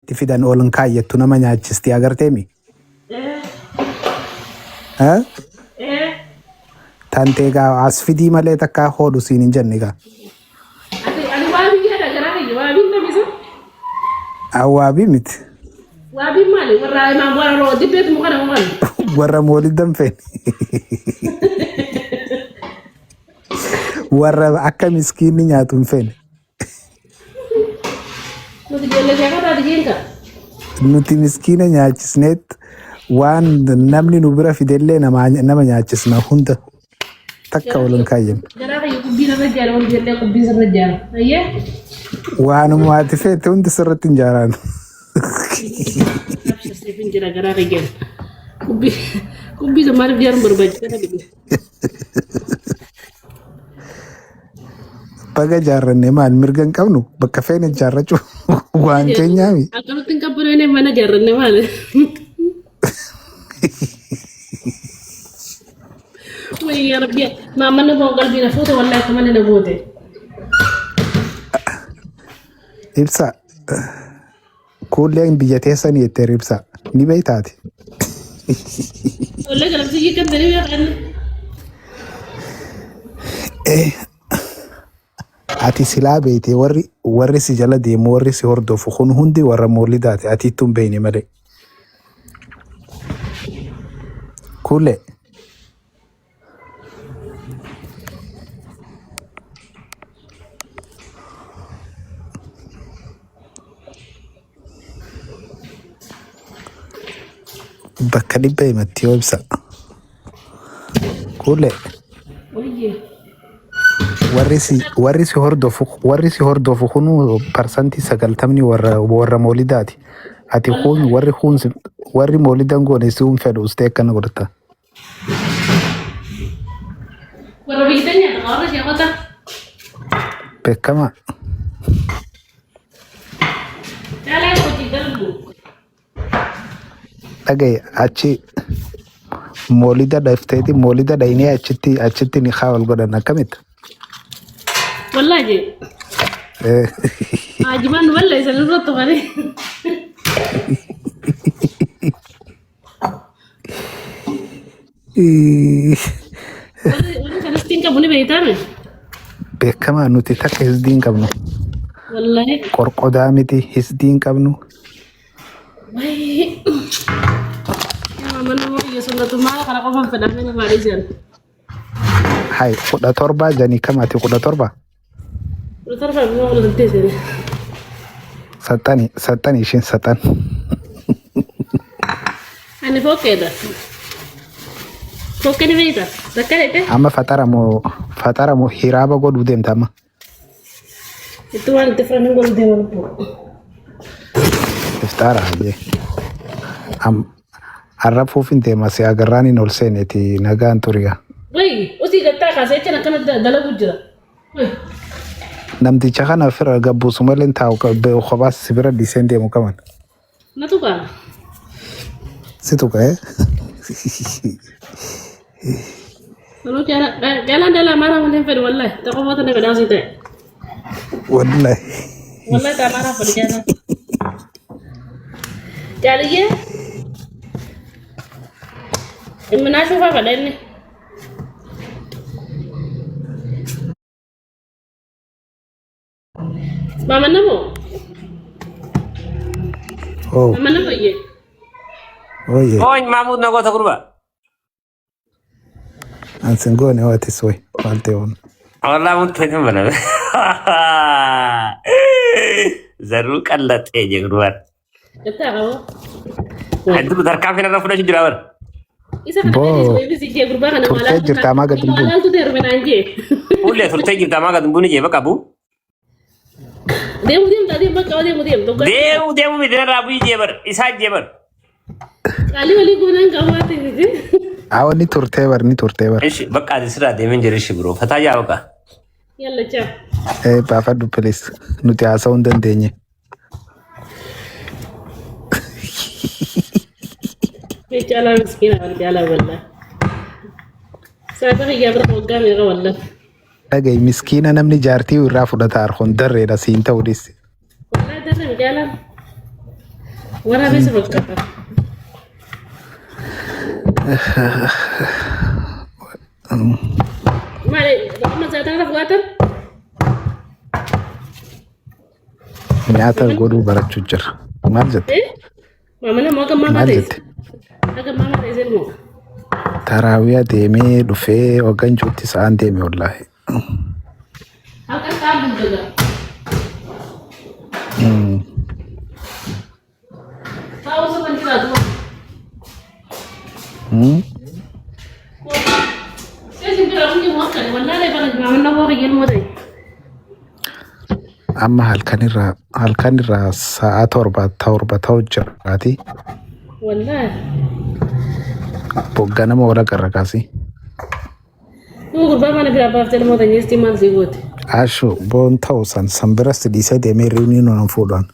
itti fidan ol hin kaayyattu nama nyaachisti agarteemi. Eh? Tantee gaa as fidii malee takkaa hoodhu siin hin jenne gaa. Ati ani waabii jedha garaa kiyya waabiin namisa. Awwaabii miti. Waabiin maali warra imaam warra roo dibbeetu mukana mukana. Warra mooliddan feene. Warra akka miskiinni nyaatu hin feene. Nuti ijoollee sheekaa taate jeenka. Nuti miskiina nyaachisneet waan namni nu bira fidellee nama nyaachisna hunda takka wal hin kaayyan. Garaa kiyya qubbii narra jaala wal ijoollee qubbii sirra jaala. Ayyee. Waanuma ati feete hundi sirratti hin jaaraan. Abshir siif hin jira garaa kiyya. Qubbii qubbii sun maaliif jaaruun barbaachisa na dhibe. Baga jaarranne maal mirga hin qabnu bakka feene jaarrachuu waan keenyaami. Akkamitti hin qabbanoo mana jaarranne maali? Wayii yaa rabbi maammanni koo qalbii na fuute wallahi akka malee na goote. Ibsa kuulleen biyya teessanii jetteer ibsa ni beektaati. Wallahi galabsiyyii kan ta'e beekan. Ati silaa beeyte warri warri si jala deemu warri si hordofu kun hundi warra moolidaati ati ittuu hin beeyne malee. Kuulee bakka dhibba himatti yoo ibsa. Kuulee Wayyee. warri si hordofu kun 90% warra moolidaati. Ati kun warri kun warri moolidan goone si hin fedhu ustee akkana godhata. Warra biyya nyaata warra sheekota. Beekamaa. Caalaa hojii dalgu. Dhagaye achi moolida dhafteeti moolida dhaynee achitti achitti ni haa wal godhan akkamitti? Wallahi jee. Hajimaan nu balleessan irratti tufanii. Warri kanatti hin qabu ni beektaame. Beekamaa nuti takka hisdii hin qabnu. Wallahi. Qorqodaa miti hisdii hin qabnu. Wayii. Yaa mana biyya sunnatumaa kana qofaan fedhamee namaa dhiisan. Hai 17 janii kam ati 17? 17 immoo 18 seene. Saxani saxani ishiin saxan. Ani fokkeedha. Fokkee ni beekta. Takka dhaqxe Amma faxara moo faxara moo hiraaba godhuu deemta amma. itti waan itti furan hin godhu deema lubbuu. Iftaara hayyee. Am arrafuuf hin deema si agarraan hin ol seeneeti nagaan turiga. Wayi usii gattaa kaasee jechaan akkana dalagu jira. Wayi. Namticha kana fira gabbuusu malee hin taa'u kophaas si bira dhiisee hin deemu qaban. Na tuqaa. Si tuqa eh? Sanuu jaalaan dhala amaaraa malee hin fedhu wallahi. Tokko tana fedhaa osoo ta'e. Wallahi. Wallahi ta amaaraa fedhu jaalaan. Jaaliyyee. Imminaa shuufaa fedha inni. Mama namo. Oh, Mama namo iyyee. oye. Ooy Mahmud na goota gurba. An sin goone oo atis way maal ta'e oon. Wallah mun ta'e bana. Zaruu qallaxee je gurbaan. Gattaa qaba. Hedduu tarkaanfii narra fudhachuu jira bara. Isa kana Boo. gadis wayii bisi jee gurbaa kana Turtee maalaaltu jirta amaa gad hin buune. maalaaltu deerme naan jee. Ullee turtee jirta amaa gad hin buune jee bakka buu. Deemu deemu deemu bakka deemu deemu tokko. Deemu deemu miti narraa bu'ii jee bar isaa jee bar. Qaalii walii goonaan qabaate miti. Awa ni turtee bar ni turtee bar. Ishi bakka ati sirraa deemeen jira ishi biroo fataa jaa bakka. Yalla chaa. Eh baafadhu please nuti haasa'uu hin dandeenye. Caalaa miskiina wal caalaa wallah. Saata kiyyaa bira waggaa meeqa wallah. Dhaga'i miskiina namni jaartii irraa fudhata arhoon darreedha siin ta'u dhis. Wallahi darre caalaan. Waraabessa fakkaata. Maali amma zaatana fuwaatan? Nyaata godhuu barachuu jira. Maal jette? Maamila moo akka maamaa Maal ta'e? jette? Akka maamaa ta'e moo? Taraawiyaa deemee dhufee hoggan juutti sa'aan deeme wallaahi. Halkan sa'aan bulchagaa. Taa'uu sama jiraatu. Seesin bira hundi moo akka wallaalee bana maamila moo kiyyeen moo ta'e? Amma halkanirraa sa'a 7 ta'u jiraati. Wallaahi. Bogganama wal agarra kaasii. Nama gurbaa mana biraa baaftee namoota nyeestii maal sii goote? Ashu boon ta'u san san biras dhiisee deemee riinii nuun fuudhan.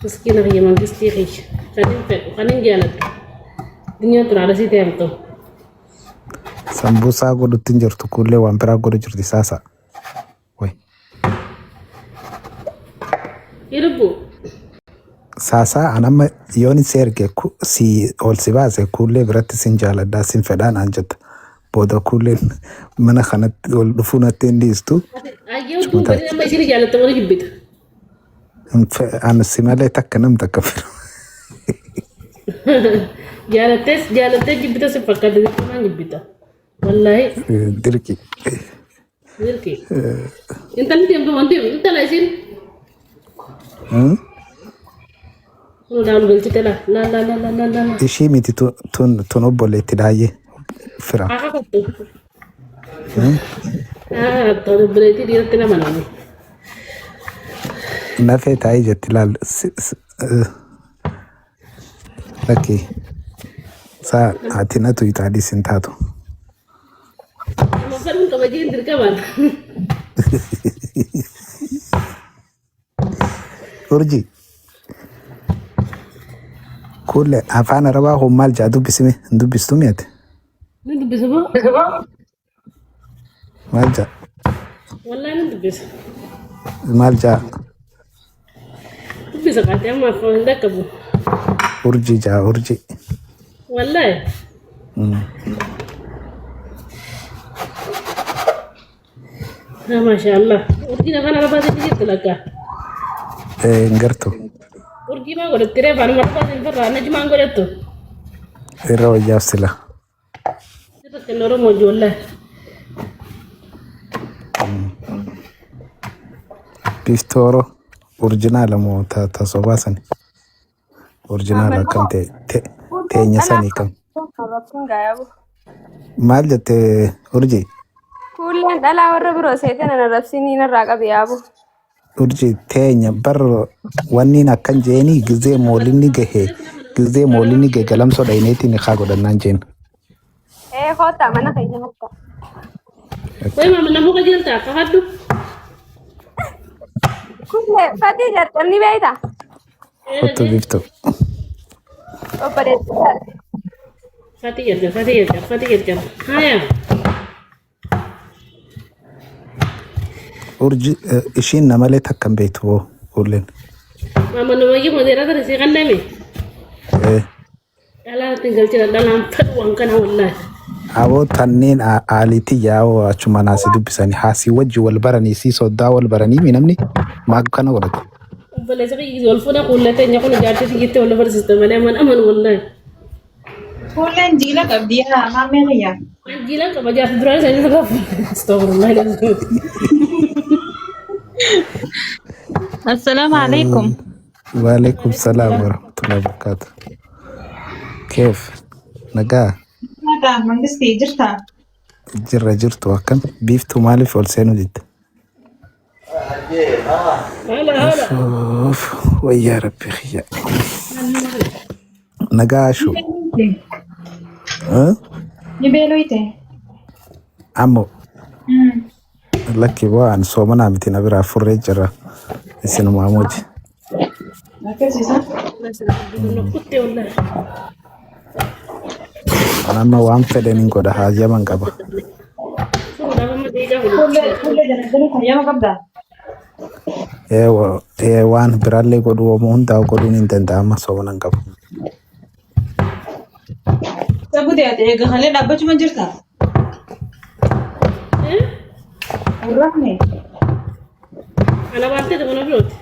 Miskiina kiyya mangistii kiyya. Kan hin fedhu kan hin jaaladhu. Addunyaan tun haadha sii ta'e Sambuusaa godhutti hin jirtu kullee waan biraa godhu jirti saasa. Way. Hirbu. Saasaa an amma yoon si erge si ol si baase kullee biratti sin jaaladhaa sin fedhaan an jetta. Booda kulleen mana kanatti ol dhufuu natti hin dhiistu. Ayyee utuu gadi amma isin jaalatta wani jibbita. An si malee takka nam takka fedhu. Jaalattees jaalattee jibbita si fakkaata jechuun jibbita. Wallaahi Dirqi. Dirqi. Intalli deemtu wanti intala isin kun daawul galchite la la la la la la la. Ishii miti tun obboleetti daayyee fira. Haa kakattu. Haa kakattu obboleettii dhiiratti nama namni. Nafee taa'ee jetti laal. Lakkii. Saa ati natu ixaadhis hin taatu. Nama fedhuun qaba jeen dirqamaan. Urji. Kulle afaan arabaa kun maal jaa dubbisime hin dubbistu mi'ate. Ni dubbisa moo? Maal jaa? Wallaahi ni dubbisa. Maal jaa? Dubbisa qaatee amma afaan hin dhaqqabu. Urji jaa urji. Wallaahi. Haa maashaallah. Urjiin afaan arabaatiin ni jirti lakka. Hin gartu. Urjii maa godhatti ree afaan arabaatiin firraa najmaan godhattu. Irra wayyaaf sila. Sirra kenna Oromoo ijoollee. Biftooro orjinaala moo ta sobaa sani? Orjinaala akkam ta'e teenya sanii kam? Maal jette urji? Kuulleen dhalaa warra biroo seetan ana rabsinii narraa qabi yaabu. Urji teenya bar wanniin akkan jeeni gizee moolinni gahe gizee moolinni gahe galamsoo dhayineetiin haa godhannaan jeen. Ee koottaa mana keenya koottaa. Way maama namuu qajeelta akka haddu. Kuullee fadii jarjarni beektaa? Kottu biftu. Obboleettii. Fati jarjar fati jarjar fati jarjar. Haya. Urji ishiin namalee takka hin beektu boo kuulleen. Maama namayyuu madeeraa tana sii kanname. Dhalaa ittiin galchina dhalaan fedhu waan kana wallaahi. Aboo tanneen aaliitti yaa'oo achuma naasi dubbisanii haasii wajji wal baranii si soddaa wal baranii mi namni maa kana godhate. Obboleessa kiyya wal fuudha kuullee teenya kun ijaartee siyyatti wal barsiiste malee aman aman wallaahi. Kuulleen jiila qabdi yaa maammee kiyya. Jiilaan qaba jaarsi duraan isaanii irraa fuudha. Astagfirullah. Assalaamu alaikum. Waalaikum salaam warahmatullahi wabarakatuh. Keef nagaa Nagaa mangistii jirtaa? jirra jirtu akkam biiftuu maaliif ol seenuu didde? Haala haala. Uff, wayyaa rabbi kiyya. Nagaa ashu. Eh? Ni beeloyte. Ammo lakki waan soomanaa miti na biraa furree jira isinumaa moji. Akkasiisa. Kuttee wallaahi. Amma waan fedhen hin godha haayyaman qaba. Fuudhaaf amma deegaa Kuullee kuullee jala jala hayyama qabdaa? Waan biraallee godhuu hoomuu hundaa godhuun hin danda'ama soomana hin qabu. Sabute ati eega kalee dhaabbachuma jirta. Eh? Hin rafne. Ana baatee mana birooti.